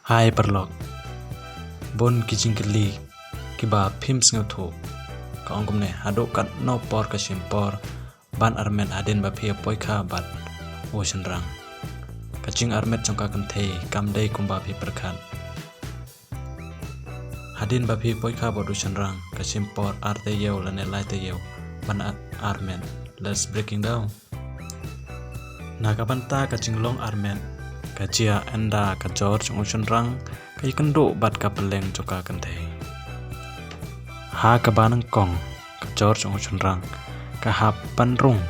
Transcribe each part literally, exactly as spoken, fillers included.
Hai paralok. Bun ki jingkylli kiba phim sngewthuh. Ka ong kumne, haduh katno por ka shim por ban armet hadien ba phi ïa poikha bad u shynrang? Ka jingarmet jong ka kynthei kam dei kumba phi pyrkhat. Hadien ba phi ïa poikha bad u shynrang ka shim por ar taïew lane lai taïew ban ar-, armet. Let's breaking down. Na ka bynta ka jinglong armet, ka jia ynda ka jor jong u shynrang ka ïakynduh bad ka pylleng jong ka kynthei. Ha kaba nyngkong, ka jor jong u shynrang ka hap ban rung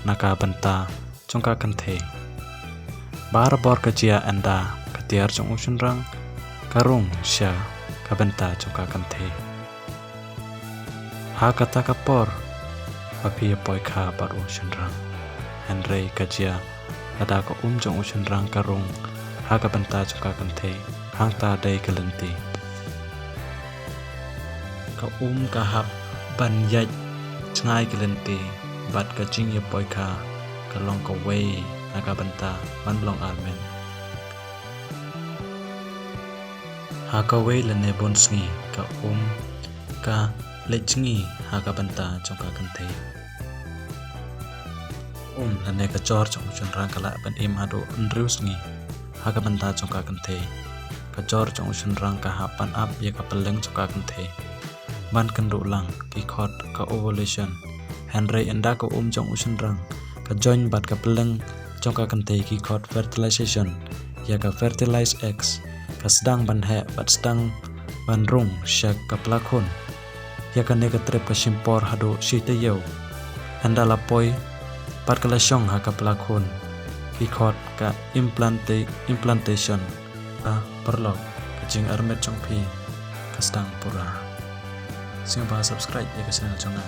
na ka bynta jong ka kynthei. Barabor ka jia ynda ka tiar jong u shynrang ka rung sha ka bynta jong ka kynthei. Ha kata ka por ba phi ïa poikha bad u shynrang. Hynrei ka jia lada ka um jong u shynrang ka rung ha ka bynta jong ka kynthei, hangta dei ka lynti. Ka um ka hap ban ïaid jngai ka lynti bad ka jingïapoikha ka long kawei na ka bynta ban long armet. Ha kawei lane bun sngi ka um ka leit jngi ha ka bynta jong ka kynthei. Um lane ka jor jong u shynrang ka lah ban im haduh hynriew sngi ha ka bynta jong ka kynthei. Ka jor jong u shynrang ka hap ban ap ïa ka pylleng jong ka kynthei ban kynduh lang, ki khot ka ovulation. Hynrei ynda ka um jong u shynrang ka join bad ka pylleng jong ka kynthei, ki khot fertilization, ïa ka fertilized eggs ka sdang ban heh bad sdang ban rung sha ka pla khun. Ïa kane ka trep ka shim por haduh shi taïew. Ynda la poi pat ka la shong ha ka pla khun, ki khot ka implanta-, implantation. Ah, paralok, ka jingarmet jong phi ka sdang pura. Sngewbha subscribe ïa ka channel jong nga.